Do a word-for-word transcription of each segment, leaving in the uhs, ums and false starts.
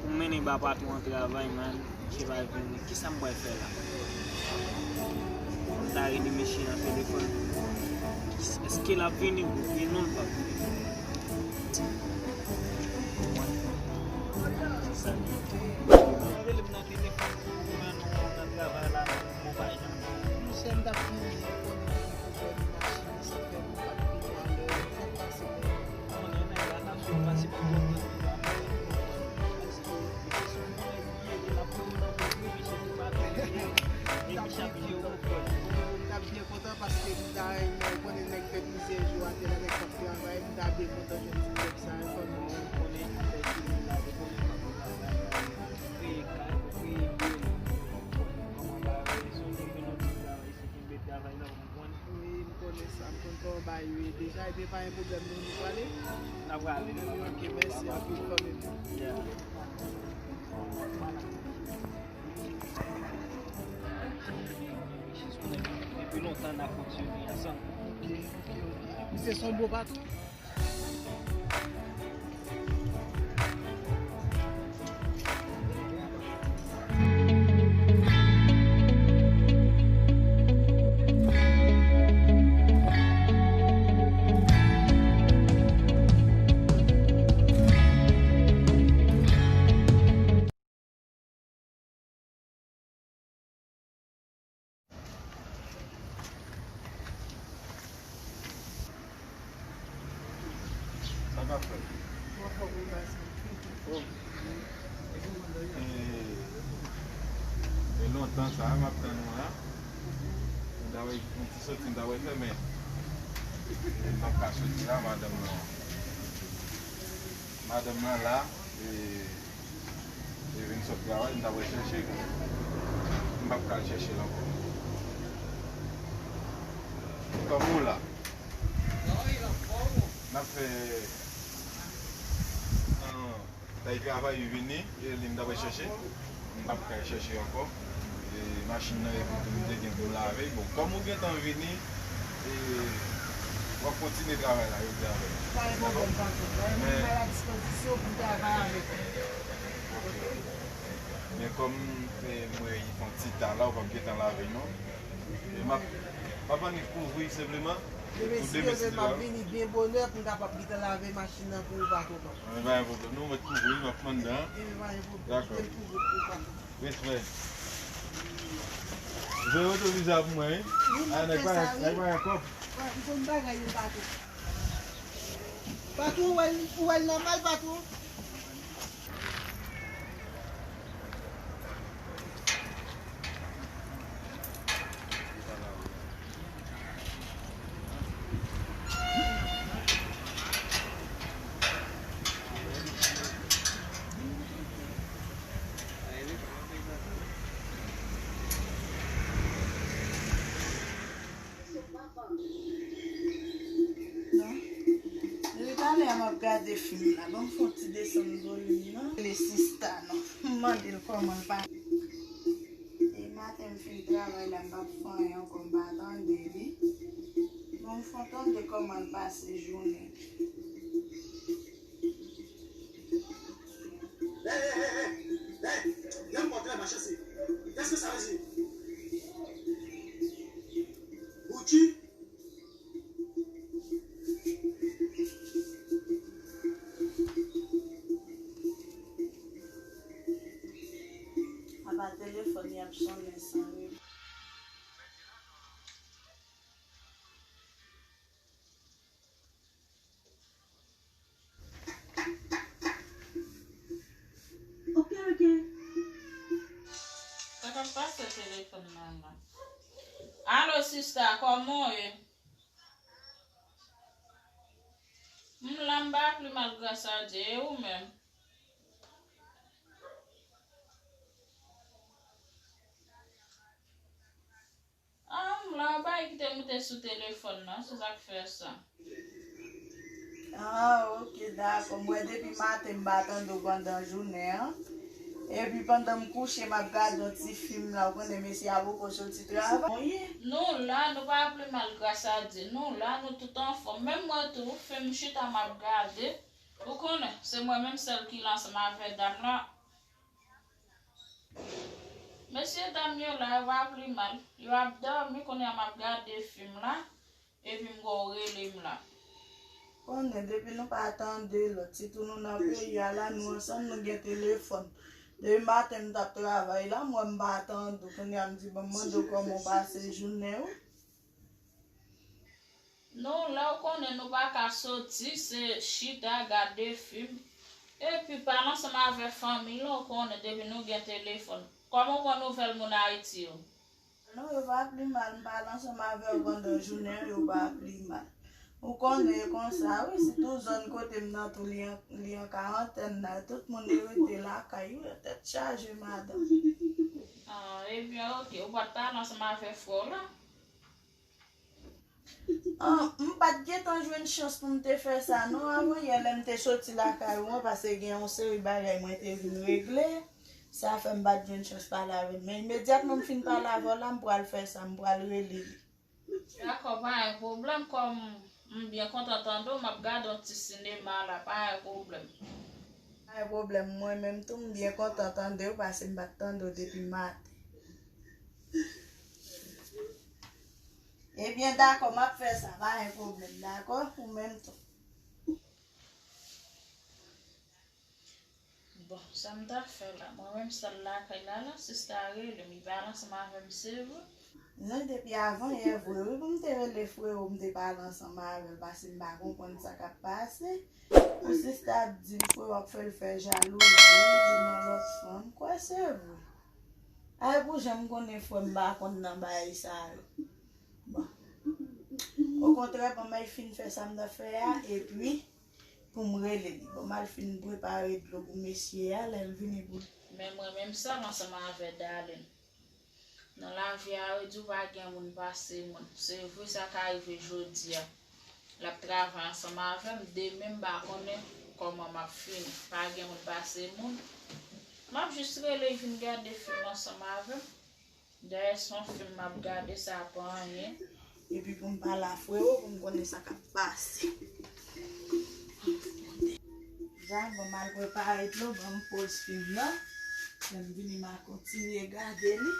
Ou mennen ba patwon an travay, man. Misye pa vini. Kisa m pral fè la? M ta rele mesye nan telefòn. Èske l ap vini oubyen non, l p ap vini? Sa li ye. Rele m nan telefòn pou mwen, nou nan travay la, nou pa janm. Monchè, m t ap vini, konnen ki pwoblèm machin, sa fè m pa t vini alè, sa k pase menm? Konnen nèg la t ap sou pase pou konprann li pa fè. M t ap byen kontan paske m ta renmen, ou konnen nèg fè plizyè jou atè la, nèg p ap travay, m ta byen kontan jwenn ti kèk sa yo, kòm ou konnen afè sou moun la, ou konnen m ap travay, kreye kay, kreye byen, kòman bagay, se yon nèg gen yon ti travay, se kenbe travay la, ou konprann? Wi, m konnen sa, m konn kòman bagay yo ye deja, ebyen pa gen pwoblèm non, nou prale. N ap prale. Ok, mèsi anpil, fanmi m. Yeah. Depi lontan n ap fonksyone ansanm. Ok, ok, ok. Misye se yon bon patwon. Sa k ap fèt? Mwen fò pou pase. Oh. E, e lontan sa, m ap tann ou la. M ta wè yon ti soti, m ta wè fèmen. E m p ap ka soti la, madanm nan. Madanm nan la, e, e vin sot travay, m ta pral chèche. M p ap ka al chèche l ankò. Kòman w la? N ap fè, an, tay travay, li vini, e li m ta pral chèche. M p ap ka al chèche ankò. E machin nan, epi tou, m te gen pou m lave. Bon, kòm ou gentan vini, e w ap kontinye travay la, yo travay. Pa gen pwoblèm, patwon. Mwen mete m a la dispozisyon pou m travay avèk ou. Ok. Men kòm, e, m wè li fè yon ti ta la, ou p ap gentan lave, non? E m ap, m ap annik kouvri senpleman. Demen, si Dye vle, m ap vini byen bonè pou m kapab gentan lave machin nan pou ou, patwon. Mwen pa gen pwoblèm. Nou mèt kouvri, m ap pran anndan. Ebyen, pa gen pwoblèm. Dakò. Kite m kouvri pou ou, patwon. Respè. Voye oto visa pou mwen, wi. Wi, m ap fè sa, wi. Nèg pa gen kòb. M konn bagay yo, patwon. Patwon, ou wè l, ou wè l nòmal, patwon? Non. Depi talè a m ap gade fim la. Ban m fè yon ti desann volim nan. Le sista non. M mande l kòman l pa. E maten m fin travay la, m p ap fè anyen ankò, m pa tande li. Bon, m fè tande kòman l pase jounen. Hey, hey, hey, hey, hey, gen yon pòtrè machanse. Kèske sa vle di? Gucci? Apa telefòn li ap sonnen san reponn. Ok, ok. Sa k ap pase telefòn nan la? Alo, sista, kòman w ye? M La m pa pli mal gras a Dye, e ou menm? Ah, m la, yon bagay ki te moute sou telefòn nan, se sa k fè sa. Ah, ok, dakò. M wè depi maten m pa tande w pandan jounen an. Epi pandan m kouche, m ap gade yon ti fim la. Ou konnen mesye a poko soti travay. Non, la, nou pa pli mal gras a Dye. Non, la, nou tout anfòm. Menm mwen tou, fim chita m ap gade. Ou konnen, se mwen menm sèl ki la ansanm avè dam la. Mesye dam yo la, yo pa pli mal. Yo ap dòmi, kounye a m ap gade fim la, epi m wè w rele m la. Konnen, depi nou pa tande lòt, sitou nou nan peyi a la, nou ansanm, nou gen telefòn. Depi maten m t ap travay la, m wè m pa tande w. Kounye a m di, bon, m mande w kòman w pase jounen w. Non, lè w konnen nou pa ka soti, se chita, gade fim. Epi pale ansanm avè fanmi w, ou konnen depi nou gen telefòn. Kòman w pran nouvèl moun Ayiti yo? Non, yo pa pli mal, m pale ansanm avè yo pandan jounen an, yo pa pli mal. Ou konnen e konsa, wi, sitou zòn kote m nan tou, li an, li an karantèn la, tout moun li rete lakay, wi, tèt chaje, madanm. Ah, ebyen, ok, ou pa t pale ansanm avè frè w la? Ah, m pa t gentan jwenn chans pou m te fè sa, non, avan yè, lè m te soti lakay ou an, paske gen yon seri bagay mwen te vin regle. Sa fè m pa t jwenn chans pale avè l. Men imedyatman m fin pale avè w la, m pral fè sa, m pral rele li. Dakò, pa gen pwoblèm, kòm m byen kontan tande w, m ap gade yon ti sinema la, pa gen pwoblèm. Pa gen pwoblèm, mwen menm tou, m byen kontan tande w, paske m pa t tande w depi maten. Ebyen, dakò, m ap fè sa, pa gen pwoblèm, dakò? Ou menm tou. Bon, sa m ta fè la? Mwen menm sèl lakay la, la, sista rele m, li pale ansanm avè m, se vre. Non, depi avan yè vre, wi, pou m te rele frè w, m te pale ansanm avè l, paske m pa konprann sa k ap pase. Pou sista ap di l frè w ap fè l fè jalouzi, li nan lòt fanm. Kwè se vre. Ay, pou jan m konnen frè m pa konn nan bagay sa yo. Bon. Okontrè, ban m al fin fè sa m t ap fè a, epi pou m rele li. Ban m al fin prepare dlo pou mesye a, lè l vini pou l. Men mwen menm sèl ansanm avè Darline. Nan lavi a, yo di w pa gen moun pase moun. Se vre sa ka rive jodi a. L ap travay ansanm avè m, demen m pa konnen kòman m ap fini. Pa gen moun pase moun. M ap jis rele l vin gade fim ansanm avè m. Dayè se yon fim m ap gade, sa pa anyen. Epi pou m pale a frè w, pou m konnen sa k ap pase. Bon, ban m al prepare dlo, ban m poz fim nan. Lè m vini, m a kontinye gade li.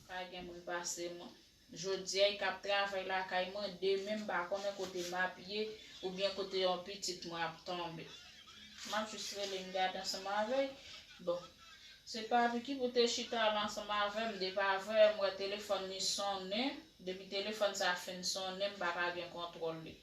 Pa gen moun pase mwen. Jodi a, li k ap travay lakay mwen, demen m pa konnen kote m ap ye, oubyen kote yon pitit mwen ap tonbe. M ap jis rele m gade ansanm avè l. Bon, se pa Vicky pou te chita la ansanm avè m, depi avè m wè telefòn li sonnen, depi telefòn sa fin sonnen, m pa ka gen kontwòl li.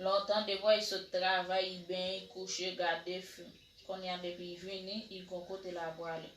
Lontan depi w wè li sot travay, li benyen, li kouche, gade fim. Kounye a depi li vini, li gon kote l a prale.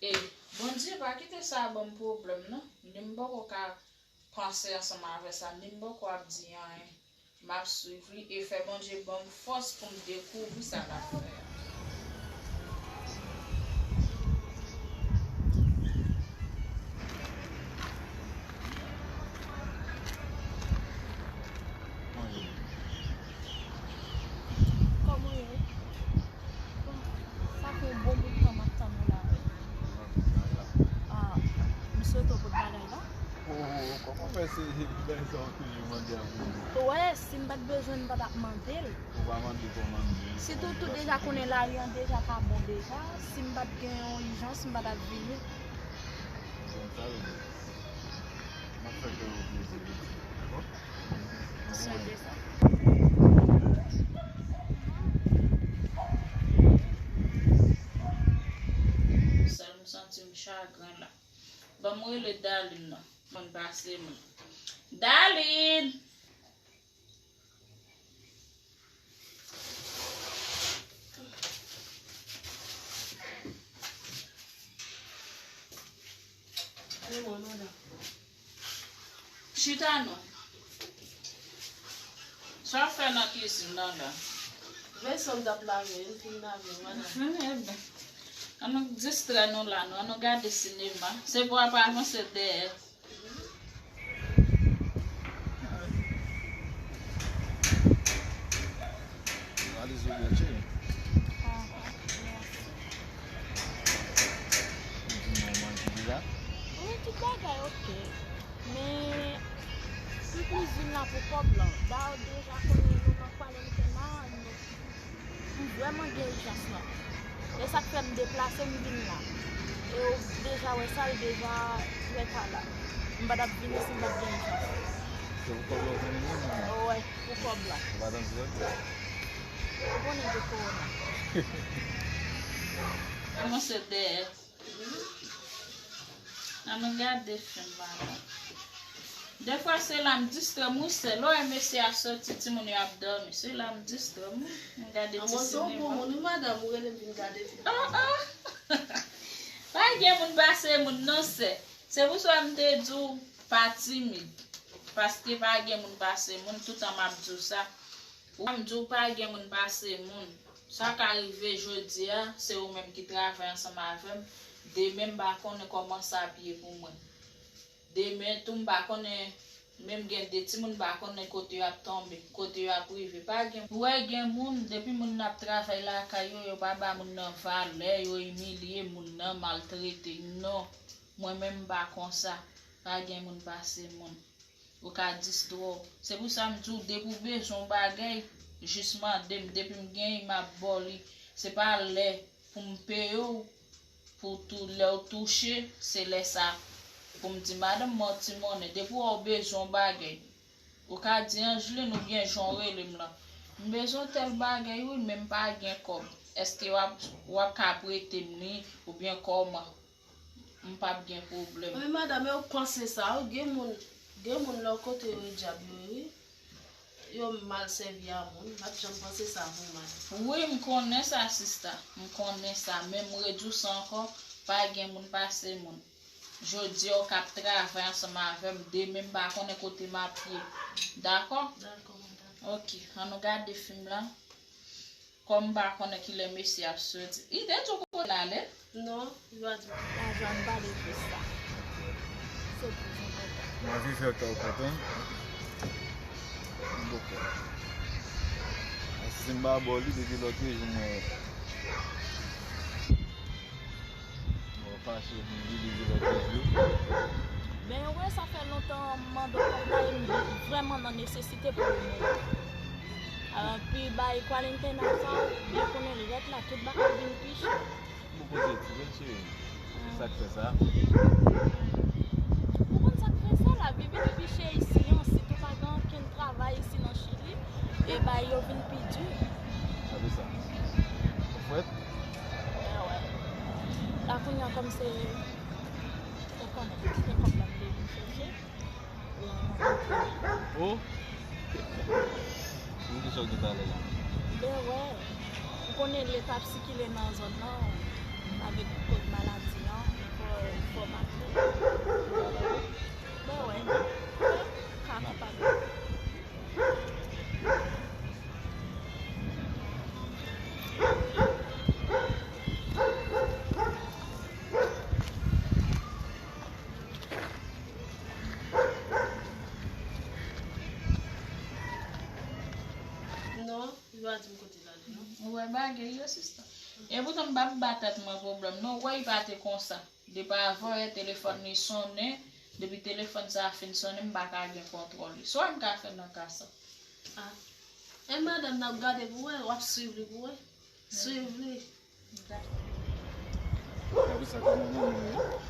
E Bondye pa kite sa ban m pwoblèm non. Ni m poko ka panse ansanm avè sa, ni m poko ap di anyen. M ap swiv li e fè Bondye ban m fòs pou m dekouvri sa l ap fè a. Kòman w ye? Bon, sa fè yon bon bout tan m ap tann ou la. Ah, m swete w pot bagay la. Oh, kòman fè se bagay sa w toujou mande a pou mwen? Ou wè, si m pa t bezwen, m pa t ap mande l. Ou pa mande kòman m ye? Sitou, tou deja konnen lari an deja pa bon deja. Si m pa t gen yon ijans, m pa t ap vini. Bon, sa vle di. M ap fè kè w plezi, dakò? Swete sa. Sèl m santi m chagren la. Ban m rele Darline nan. Ban m pase moun. Darline! Chita non. Sa w ap fè nan kizin nan la? Vèsèl m t ap lave, m fin lave, madanm. Fini, ebyen. Ann nou distrè nou la, non. Ann nou gade sinema. Se pou w ap avanse dèyè. Valiz ou byen, cheri. Aha, mèsi. Ou di non, w manje deja? Wi, tout bagay oke. Men, pou kouzin la, pou kòb lan. Dayè, w deja konnen nou nan kwalentenn la, nou M vrèman gen ijans lan. E sa k fè m deplase m vin la. E w deja wè sa, l deja trè ta la. M pa t ap vini si m pa t gen ijans. Se pou kòb la w vini menm, ou? Wè, pou kòb la. Ou pa t anvi lòt? Ou konnen gen kowona. Kòmanse dèyè. Ann nou gade fim, madanm. Defwa se la m distrè m, wi, sè. Lè w wè mesye a soti, timoun yo ap dòmi. Se la m distrè m, wi. M gade ti sinema. An, bon, se yon bon moun, wi, madanm, ou rele m vin gade fim. Oh, oh! Pa gen moun pase moun, non, sè. Se pou sa m te di w pa timid. Paske pa gen moun pase moun, toutan m ap di w sa. Ou wè m di w pa gen moun pase moun. Sa ka rive jodi a, se ou menm ki travay ansanm avè m. Demen m pa konnen kòman sa ap ye pou mwen. Demen tou m pa konnen, menm gen de timoun m pa konnen kote y ap tonbe, kote y ap rive. Pa gen, ou wè gen moun, depi moun nan ap travay lakay yo, yo pa ba moun nan valè, yo imilye moun nan, maltrete. Non, mwen menm m pa konsa. Pa gen moun pase moun. Ou ka distrè w. Se pou sa m di w, depi w bezwen yon bagay, jis mande m. Depi m genyen, m ap ba w li. Se pa lè pou m peye w, pou tou, lè w touche, se lè sa pou m di, madanm, ban m ti monnen. Depi w wè w bezwen yon bagay, ou ka di, Angeline, oubyen jan w rele m lan, m bezwen tèl bagay, wi, men m pa gen kòb. Èske w ap, w ap ka prete m li, oubyen kòman? M p ap gen pwoblèm. Wi, madanm, e w k panse sa, wi. Gen moun, gen moun lòt kote yo e dyab yo ye, wi. Yo mal sèvi a moun. M pa t janm panse sa pou w, madanm. Wi, m konnen sa, sista. M konnen sa. Men m redi w sa ankò, pa gen moun pase moun. Jodi a, w k ap travay ansanm avè m. Demen, m pa konnen kote m ap ye. Dakò? Dakò, madanm. Oke, ann nou gade fim lan. Kòm m pa konnen kilè mesye ap soti. Li te di w kote l ale? Non, li pa di m. Lajan, ann pale de sa. Se plis enpòtan. Mwen viv yon tan kontan. M poko. Paske si m pa ba w li depi lòt jou mwen. Mwen fache pou m vide vye lòt jou. Men wè, sa fè lontan m mande w kòb la e m vrèman nan nesesite pou l mwen. Epi bay kwalentenn sa, ou byen konnen lè w la, tout bagay vin pi chè. Bon, poze ti vèt, cheri. Se sa k fè sa. Ou konn sa k fè sa, lavi vin pi chè isi an, sitou pa gen okenn travay isi nan Chili, e bagay yo vin pi di. Sa vle sa. Ou frèt? Mwen wè. La kounye a kòm se, ou konnen, se kòb la m te vin chèche. Ou? Pou ki sa w gen talè la? Ben wè. Ou konnen lè k ap sikile nan zòn nan, avèk koz maladi an, fò, fò mache. Ben wè. Ka ki pa gen. Non, li pa di m kote l ale, non. Ou wè bagay yo, sista. E poutan m p ap ba tèt mwen pwoblèm, non. Ou wè, li pa te konsa. Depi avan yè, telefòn li sonnen. Depi telefòn sa a fin sonnen, m pa ka gen kontwòl li. Sa m ka fè nan ka sa? Ah. E madanm, n ap gade pou wè, w ap swiv li pou wè. Swiv li. Dakò. Gade sa, kòman manman w ye?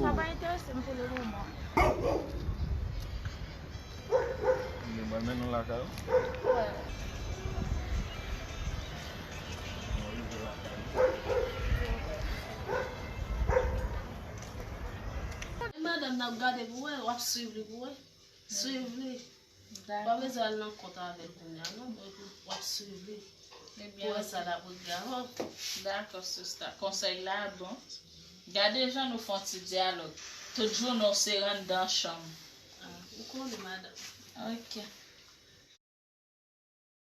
Sa pa enterese m pou le moman. Mwen mennen w lakay ou? Wè. Madanm nan Gade pou wè, w ap swiv li pou wè. Swiv li. W pa bezwen al nan kont avè l kounye a non, w ap swiv li. Pou wè sa l ap regle avè w. Dakò, sista. Konsèy la bon. Gade jan nou fè yon ti dyalòg. Tout jounen w se rann nan chanm. Ah, ou konnen, madanm. Ok.